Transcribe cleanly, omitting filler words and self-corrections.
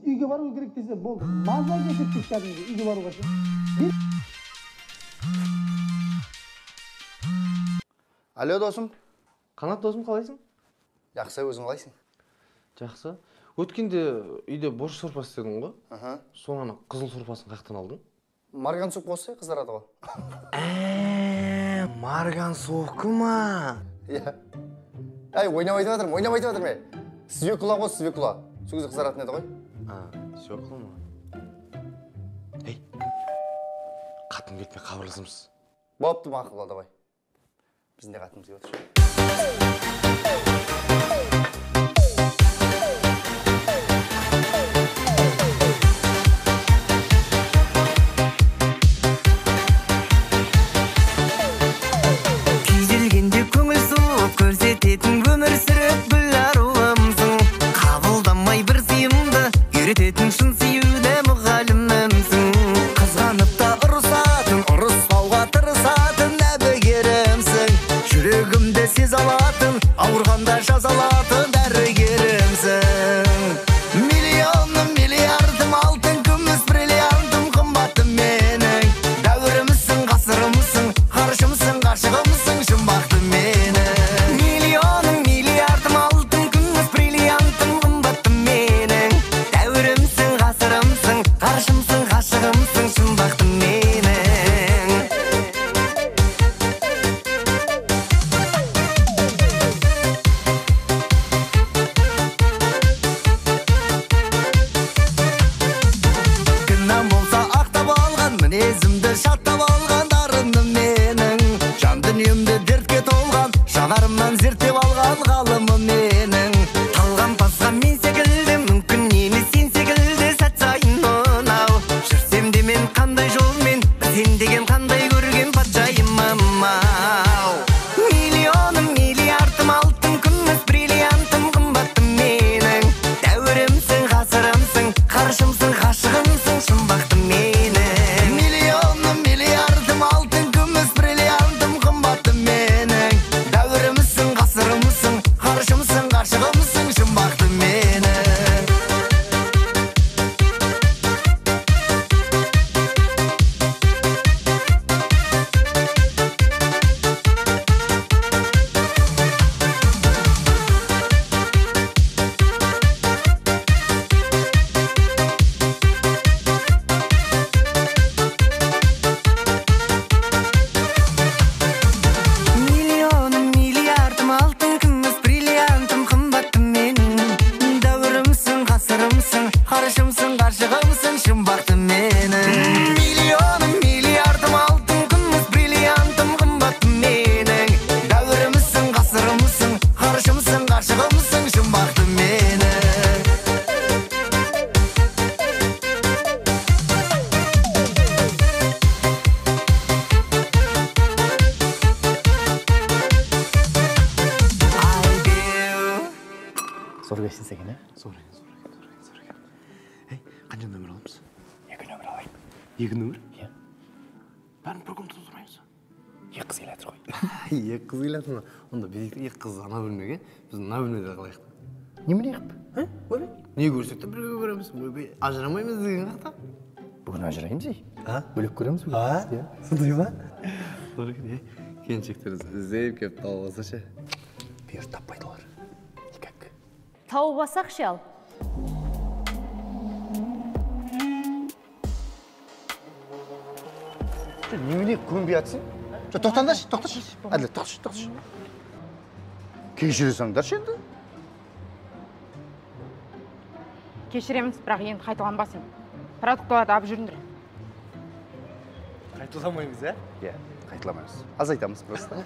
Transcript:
Үйге бару керек десе болды. Маза кетіп дейді кәдімгі үйге баруға ше. Алло, досым. Қанат досым, қалайсың? Жақсы, өзің қалайсың? Жақсы. Өткенде үйде борщ сорпасы істедің ғой? Аха. Соны ана қызыл сорпасын қаяқтан алдың? Марганцов қосса қызарады ғой. Марганцовка ма? Иә. Әй, ойнап айтып жатырмын, ойнап айтып жатырмын. Свекла ғой, свекла. Сол кезде қызаратын еді ғой. А, свекла ма? Ей, қатын келіп мен хабарласамыз. Бопты, мақұл, давай. Біздің де қатынымыз келіп отыр. Күйзелгенде көңіл суып, көрсететін өмір сүріп гүл аруымсың. Қабылдамай бір сыйымды, үйрететін шын сүюді мұғалімімсің. Қызғанып та ұрысатын, ұрыспауға тырысатын әбігерімсің. Жүрегімді сезе алатын, ауырғанда жазалатын дәрігерімсің. Миллионым, миллиардым, алтын, күміс, бриллиантым, қымбатым менің. Дәуірімсің, ғасырымсың, ғарышымсың, ғашығымсың, шын бақытым менің. Миллионым, миллиардым, алтын, күміс, бриллиантым, қымбатым менің. Дәуірімсің, ғасырымсың, ғарышымсың, ғашығымсың, шын бақытым менің. Кінәм болса ақтап алған, мінезімді шаттап алған дарыным менің. Жан дүниемді дертке толған, жанарымнан зерттеп алған ғалымым менің. Талғампазға мен секілді, мүмкін емес сен секілді сәт сайын ұнау. Жүрсем де мен қандай жолмен, сен деген қандай көрген патшайымым ау. Миллионым, миллиардым, алтын, күміс, бриллиантым, қымбатым менің. Дәуірімсің, ғасырымсың, ғарышымсың, ғашығымсың, шын бақытым менің. Миллионым, миллиардым, алтын, күміс, бриллиантым, қымбатым менің. Дәуірімсің, ғасырымсың, ғарышымсың, ғашығымсың, шын бақытым менің. Миллионым, миллиардым, алтын, күміс, бриллиантым, қымбатым менің. Дәуірімсің, ғасырымсың, ғарышымсың, ғашығымсың, шын бақытым менің. Миллионым, миллиардым, алтын, күміс, бриллиантым, қымбатым менің. Дәуірімсің, ғасырымсың, ғарышымсың, ғашығымсың, шын бақытым менің. Зор гостиница екен, ә? Зор екен, зор екен, зор екен, зор екен. Ей, қанша нөмір аламыз? 2 нөмір алайық. 2 нөмір? Иә. Бәрін бір комнатада отырмаймыз. 2 қыз келе жатыр ғой. 2 қыз келе жатыр ма? Онда біз 2 қыз ана бөлмеге, біз мына бөлмеде қалайық. Немене қып? Ә? Ойбай. Не көрсек те бірге көреміз. Ойбай, ажырамаймыз деген қақта. Бүгін ажыраймыз ей. А? Бөлек көреміз бүгін. А? Иә. Сондай ма? Зор екен, ей. Келіншектер іздеп келіп тауып алса ше. Бұйыр таппайды олар. Никак. Тауып алсақ ше ал. Немене көнбей жатсың? Жоқ, тоқтаңдаршы, тоқташы. Әділет, тоқташы, тоқташы. Кешіре салыңдаршы енді. Кешіреміз, бірақ енді қайталанбасын. Продуктыларды алып жүріңдер. Қайталамаймыз, ә? Иә, қайталамаймыз. Азайтамыз просто.